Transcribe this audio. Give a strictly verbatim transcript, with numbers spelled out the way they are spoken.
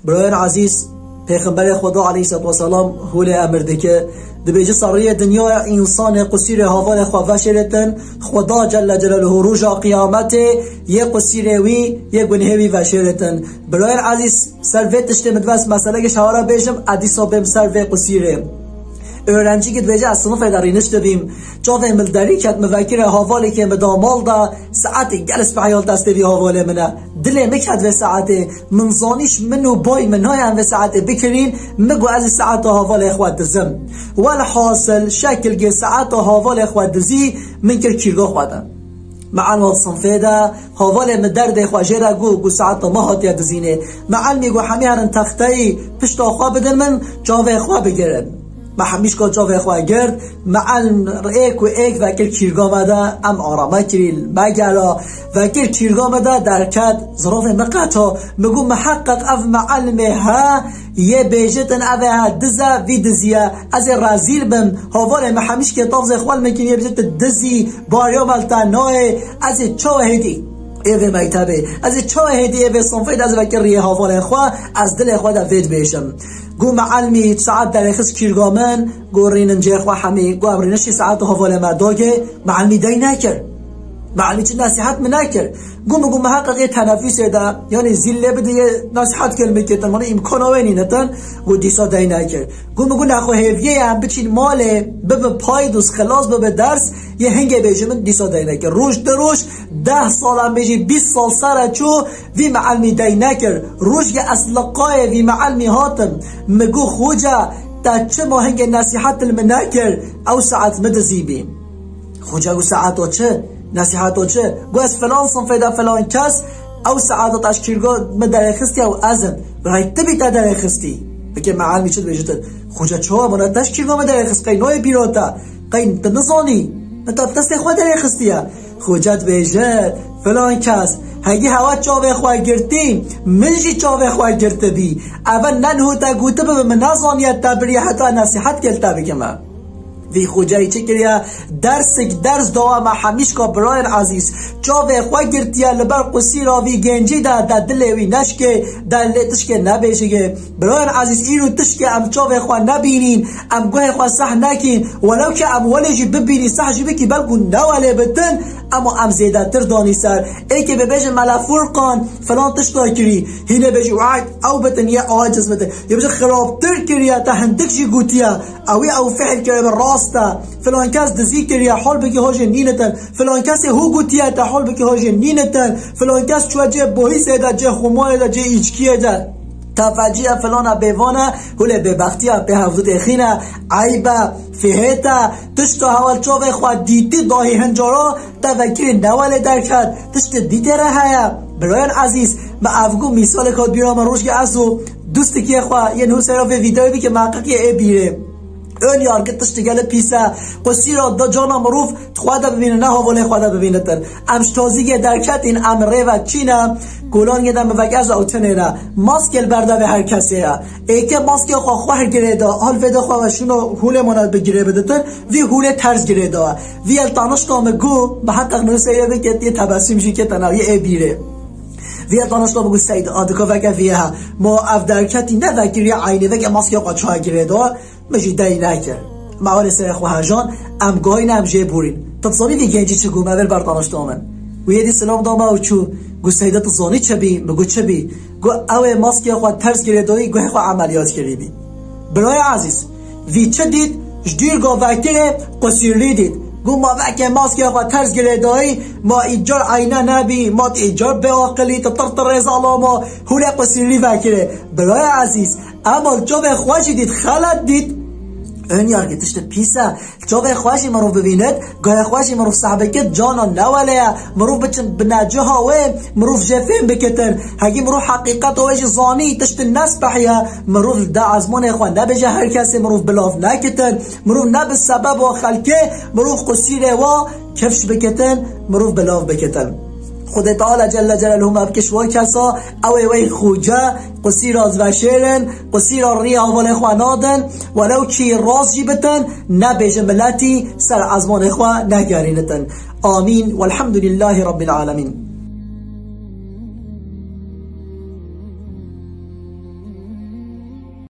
Birayên ezîz, Pêxemberê Xweda aleyhisselatu vesselam hûlê emir dike, dibêje, seriyê dinyaya însanê qusîrê havalê xwe veşêrêtin, Xweda Celle Celaluhu roja qiyametê yê qusîrê wî, yê gunhê wî veşêrêtin. Birayên ezîz, ser vê tiştê min divest meseleke ji hawara bêjim, ez dîsa bêm ser vê qusîrê. Öğrencîkî dibêje, ez sinifê de rîniş dibîm. Çavê min derî ket, min vekirê havalekê min da mal de, saetê gel spehî ya li destê vî havalê min e. Dilê min ket vê saetê. Min zanî ji min û bay min nayê em vê saetê bikirîn, min got ez ê saeta havalê xwe dizim. Welhasil, şekilgê saeta havalê xwe dizî, min kir kîrga xwe de. Mealma di sinfê de, havalê min derdê xwe jê re got, got saeta me hatiye dizînê. Mealmî got hemî herin texteyî pişta xwe bidin min, çavê xwe bigirin. Me hemîşka çavê xwe girt, mealm êk û êk vekir kîrga me de, em arame kirî, me gela, vekir kîrga me de derket, zirovê me qeta, min got miheqeq ev mealmê he, yê bêjitin ev ê he diz e, vî dizî ye, ez ê rezîl bim, havalê me hemîşkê tavzê xwe li min kiriye, bêjin tu dizî, bariya me li te nayê, ez ê çawa hêdî ê vê mektebê, ez ê çawa hêdî ê vê sinfê de ez vekir riyê havalê xwe, ez dilê xwe de vê dibêjim. Got mealmî saet derêxist kîrga min, got rînim cê xwe hemî, got em rînişî saet havalê me dagê, mealmî dey nekir. Mealmî çi nesîhet min nekir. Got min got miheqeq ê tenefusê de, yanî zîl lê bidiyê nesîhet kir min kêtin, mana îmkana wê nînitin, got dîsa dey nekir. Got min got nexwe hêviyê ye em biçîn malê, bibin paydûs, xilas bibe ders, yê hingê bêjin min dîsa dey nekir. Roj di roj, deh sal em bêjî bîst sal ser e çû, vî mealmî dey nekir. Rojgê ez li qayê vî mealmî hatim. Min got xoca, te çima hingê nesîhet li min nekir, ew saet min dizîbî. Xoca got saeto çi? Nesîheto çi? Got ez filan sinfê de filan kes, ew saeta te ji kîrga min derêxistiye û ez im. Got hey tu bî te derêxistî. Pekê mealmî çi dibêjit? Xoca çawa mana te ji kîrga min derêxist, qey nayê bîra te? Qey tu nizanî? Min te bi destê xwe derêxistiye. Xoca dibêje, filan kes, hegî hewa çavê xwe girtî, min jî çavê xwe girtibî. Eve ne niho te gotibibe, min nezaniye te biriye heta nesîhet kir te bikime. Vî xocayî çi kiriye? Dersik ders dawa me hemîşka birayên ezîz. Çavê xwe girtiye li ber qusîra vî gencî de, de dilê wî neşkê, de lê tişkê nebêjigê. Birayên ezîz, îro tişkê em çavê xwe nebînîn, em guhê xwe seh nekîn, welew ke em welê jî bibînî, seh jî bikî, belkû newelê bitin, ema em zêdetir danî ser. Êkê bibêje mela Furqan filan tişta kirî, hînê bêjî wahid ew bitin, yê aciz bitin, yê bêje xirabtir kiriye, te hindik jî gotiye, ewî ew fihil kiriye bi rast e, filan kes dizî kiriye, hol bikî hojê nînitin, filan kesê hû gotiye, te hol bikî hojê nînitin, filan kes çuwe cê bohîsê de, cê xumarê de, cê îçkiyê de. Te fecî ye, filan e, bêvan e, hûlê bêbextiya pê hevdû têxîne, eyb e, fihêt e, tişta hewa çavê xwe dîtî dahî hincara, te vekirî newelê derket, tiştê dîtê re heye. Birayên ezîz, me ev got mîsalek hat bîra me, rojkê ez û dostikê xwe yên hûsera vê vîdeoyê bike, me heqeqiye ê bîrê. Ön yargı tiştî gelek pîs e. Qusîra da cana mirov xwe de bibîne, ne havalê xwe de bibînitin. Em ji tazîgê derketîn, em rê ve çîne, kolangê de min veke ez ew tinê ne. Maskê li ber devê her kesê ye. Êke maskê xwe xwehr girê da, hal vê de xwe ve şûna hûlê mane bi girê biditin, vî hûlê ters girê da. Vî el tanişta min got, bi heqeq nûseyê bike, tê tebessum jî kete nav, yê ê bîrê. Vî el tanişta min got, Seyd, a dika veke vî ha. Ma ev derketî ne vekiriye eynê, veke maskê xwe çawa girê da. Min jî dey nekir. Me were serê xwe hejan, em gayîne em jê borîn. Tu dizanî vî gencî çi got me, vêl ber tanişta min. Û yê dî silav da me û çû. Got, Seyde, tu zanî çi bî? Min got, çi bî? Got, ew ê maskê xwe ters girêdayî, guhê xwe emeliyat kirîbî. Birayê ezîz, vî çi dît? Ji dûr got vekirê qusîrlî dît. Got, ma vekê maskê xwe ters girêdayî, ma îcar eyne nebî, ma tu îcar bêaqilî, tu tir tir rêz alama, hûlê qusîrlî vekirê. Birayê ezîz, Ema li çavê xwe jî dît, xelet dît. Ön yargı tiştê pîs e. Li çavê xwe jî mirov bibînit, gayê xwe jî mirov seh bikit, cana neweleye. Mirov biçin bi neciha wê, mirov jê fêm bikitin. Hegî mirov heqîqeta wê jî zanî, tiştê nespehiye. Mirov li de ezmanê xwe nebêje her kesê, mirov bilav nekitin. Mirov ne bi sebeba xelkê, mirov qusîrê wa kifş bikitin, mirov bilav bikitin. Xwedê Teala Celle Celaluhu me bike ji wan kesa, ew ê wey xuce, qusîra veşêrin, qusîra rî hevalê xwe nadin, welew kî rast jî bitin, nebêje miletî ser ezmanê xwe negerînitin. Amîn. Welhamdulillahî Rabbil Alemîn.